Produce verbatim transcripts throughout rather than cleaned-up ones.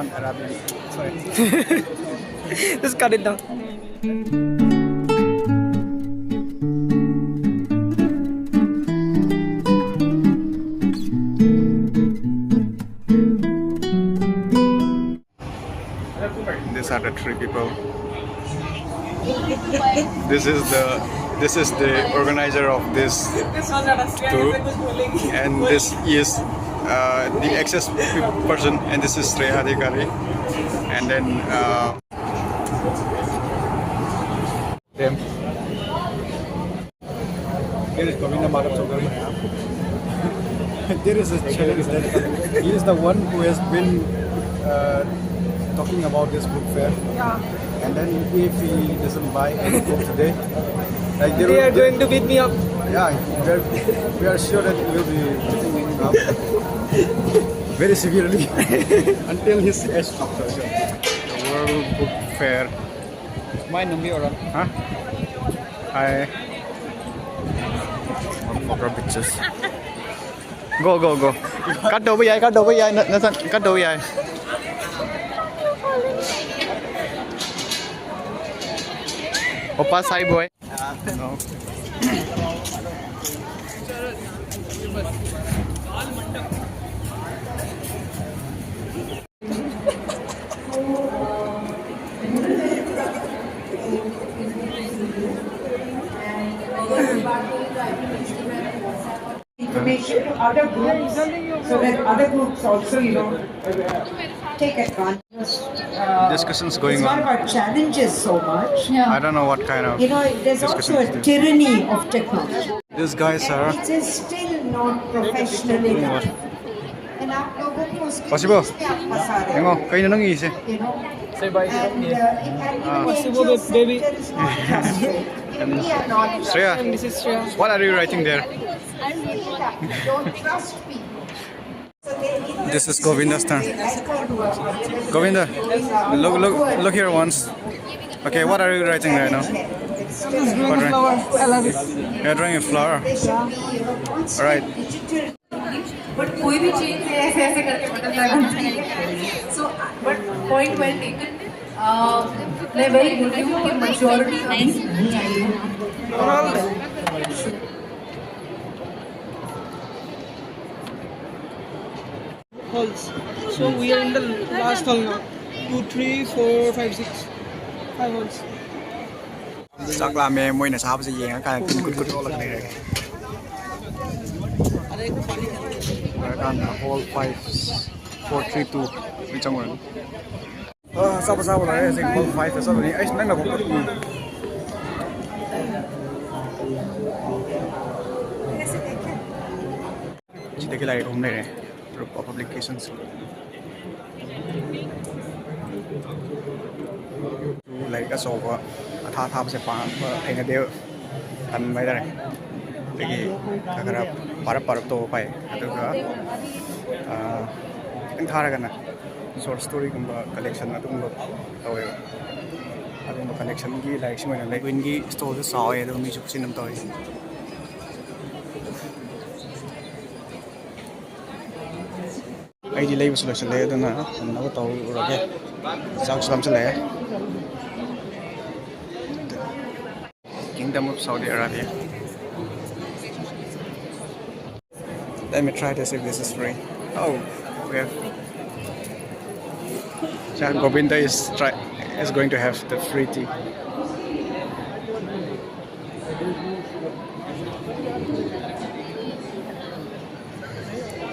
Arabic. Sorry. Just cut it down. These are the three people. This is the this is the organizer of this tour, and this is uh, the access person, and this is Sreya Adhikari, and then uh, them. Here is Govinda Madhav Chaudhary. There is a challenge that he is the one who has been uh, talking about this book fair. Yeah. And then if he doesn't buy any book today, like they, they are going to beat me up. Yeah, we are, we are sure that we will be beating him up very severely until his ass. World Book Fair. My number, huh? Hi. Motherfucker bitches. Go, go, go. Cut over here, cut over here, Nathan, cut over here. Opa, hi, boy. No. Information to other groups so that other groups also, you know, take advantage. Uh, discussions going on. It's one of our challenges so much. Yeah. I don't know what kind of, you know, there's also a tyranny of technology. These guys are. It is still not professional enough. And आप लोगों को उसके बीच में आप फंसा रहे हो। Hang on, kayo nang isi? You know? Say bye. And uh, if I, ah, even the N G O sector is not trustworthy. If we are not trustworthy. Shreya, this is Shreya. What are you writing there? Don't trust people. This is Govinda's turn. Govinda, look, look, look here once. Okay, what are you writing right now? I'm just drawing a flower. I love it. You're drawing a flower. All right. But कोई भी चीज है ऐसे ऐसे करके butterfly बनती है। So but point well taken. मैं वही बोल रही हूँ कि मेच्योरिटी अभी नहीं आई है। Halls. So we are in the last hall now. Two, three, four, five, six. Five halls. ꯆꯥꯛ ꯂꯥꯝꯃꯦ꯫ ꯃꯣꯏꯅ ꯆꯥꯕꯁꯦ ꯌꯦꯡꯉꯀꯥꯟꯗ ꯇꯤꯟ ꯀꯨꯠ ꯀꯨꯠ ꯑꯣꯜꯂꯒ ꯂꯩꯔꯦ꯫ ꯂꯣꯏꯔꯀꯥꯟꯗ hall five four three two ꯆꯪꯉꯨꯔꯅꯤ꯫ ꯑꯥ, ꯑꯆꯥꯄꯣꯠ ꯆꯥꯕ ꯂꯣꯏꯔꯦ꯫ ꯍꯧꯖꯤꯛ ꯍꯣꯜ ꯐꯥꯏꯚꯇ ꯆꯠꯂꯅꯤ꯫ ꯑꯩꯁ ꯅꯪꯅ ꯎꯝ꯫ ꯁꯤꯗꯒꯤ ꯂꯥꯏꯔꯤꯛ ꯑꯍꯨꯝ ꯂꯩꯔꯦ꯫ Group of publications꯫ ꯂꯥꯏꯔꯤꯛ ꯑꯆꯧꯕ ꯑꯊꯥ ꯑꯊꯥꯕꯁꯦ ꯄꯥꯕ ꯍꯩꯅꯗꯦ, ꯇꯟꯕ ꯍꯥꯏꯇꯥꯔꯦ꯫ ꯑꯗꯒꯤ ꯈꯔ ꯈꯔ ꯄꯥꯔꯞ ꯄꯥꯔꯞ ꯇꯧꯕ ꯐꯩ꯫ ꯑꯗꯨꯒ ꯑꯥ, ꯈꯤꯇꯪ ꯊꯥꯔꯒꯅ ꯁꯣꯔꯠ ꯁ꯭ꯇꯣꯔꯤꯒꯨꯝꯕ ꯀꯂꯦꯛꯁꯟ ꯑꯗꯨꯒꯨꯝꯕ ꯇꯧꯋꯦꯕ꯫ ꯑꯗꯨꯒꯨꯝꯕ ꯀꯂꯦꯛꯁꯟꯒꯤ ꯂꯥꯏꯔꯤꯛꯁꯤꯡ ꯑꯣꯏꯅ ꯂꯩ꯫ ꯄꯦꯡꯒ꯭ꯋꯤꯟꯒꯤ ꯁ꯭ꯇꯣꯜꯁꯨ ꯆꯥꯎꯋꯦ, ꯑꯗꯨꯒ ꯃꯤꯁꯨ ꯈꯨꯆꯤꯟ ꯑꯃ ꯇꯧꯋꯤ꯫ ꯑꯩꯗꯤ ꯂꯩꯕꯁꯨ ꯂꯣꯏꯁꯤꯜꯂꯦ, ꯑꯗꯨꯅ ꯍꯟꯅꯕ ꯇꯧꯔꯨꯔꯒꯦ꯫ ꯆꯥꯛꯁꯨ ꯂꯥꯝꯁꯤꯜꯂꯛꯑꯦ꯫ Kingdom of Saudi Arabia. Let me try this if this is free. Oh, we have. Yeah, Govinda is try is going to have the free tea.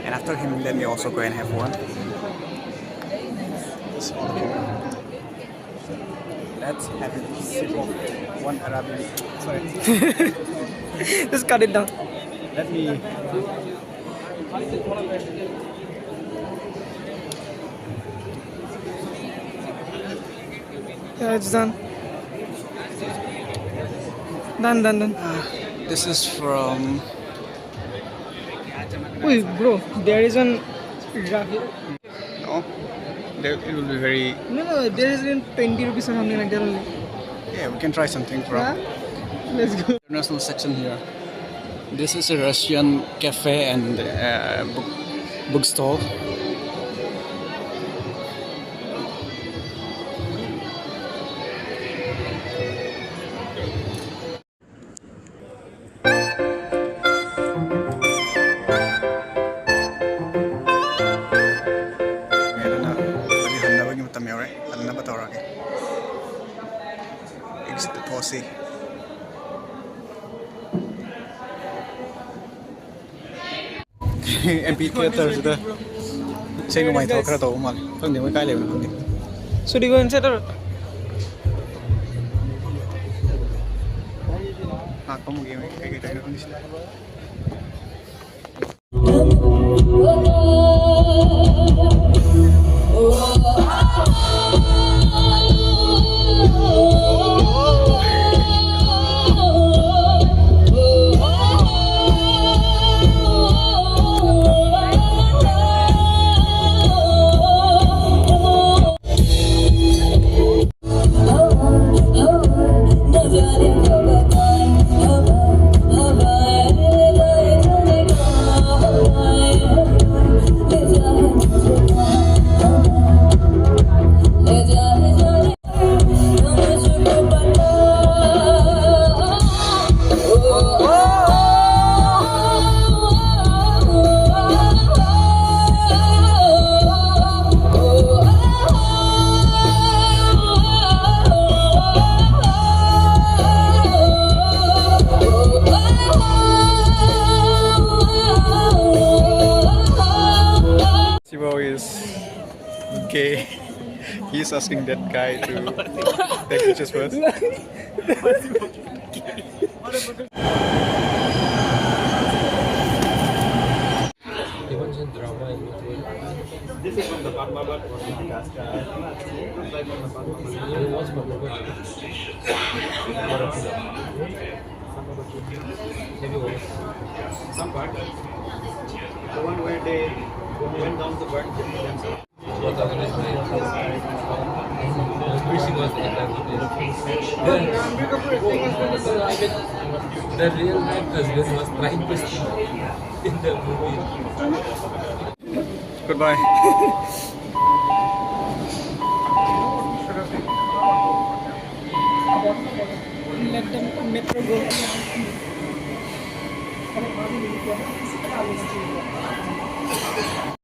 And after him, let me also go and have one. Let's have a sip of one Arabian. Sorry. Just cut it down. Let me. Yeah, it's done. Done, done, done. This is from. Wait, bro, there is one. Rafi- No, there, it will be very. No, no, there is in twenty rupees or something like that only. Yeah, we can try something from Yeah? Let's go. International section here. This is a Russian cafe and uh, book, bookstore. ꯑꯗꯨꯅ ꯍꯧꯖꯤꯛ ꯍꯟꯅꯕꯒꯤ ꯃꯇꯝ ꯌꯧꯔꯦ, ꯍꯟꯅꯕ ꯇꯧꯔꯒꯦ꯫ Exit ꯊꯣꯛꯑꯁꯤ꯫ M P ꯊꯤꯌꯦꯇꯔꯁꯤꯗ ꯏꯁꯩ ꯅꯣꯡꯃꯥꯏ ꯊꯕꯛ ꯈꯔ ꯇꯧꯕ ꯃꯥꯜꯂꯦ꯫ ꯈꯪꯗꯦ ꯃꯣꯏ ꯀꯥꯏ ꯂꯩꯕꯅꯣ ꯈꯪꯗꯦ꯫ ꯁꯨꯔꯤꯒꯣꯟ ꯁꯦꯠꯇꯔꯣ? ꯉꯥꯛꯄ ꯑꯃꯨꯛ ꯌꯦꯡꯉꯦ ꯀꯩꯀꯩ ꯇꯧꯔꯤꯅꯣ ꯈꯪꯗꯦ ꯁꯤꯗ꯫ Sibo is gay. He's asking that guy to take pictures first. This is from the Padmavat or Madagascar. It looks like from the Padmavat. Some part. The one where they went down to burn themselves. Wishing was the end of the day. The real life husband was trying to steal in the movie. Goodbye. Let the metro go.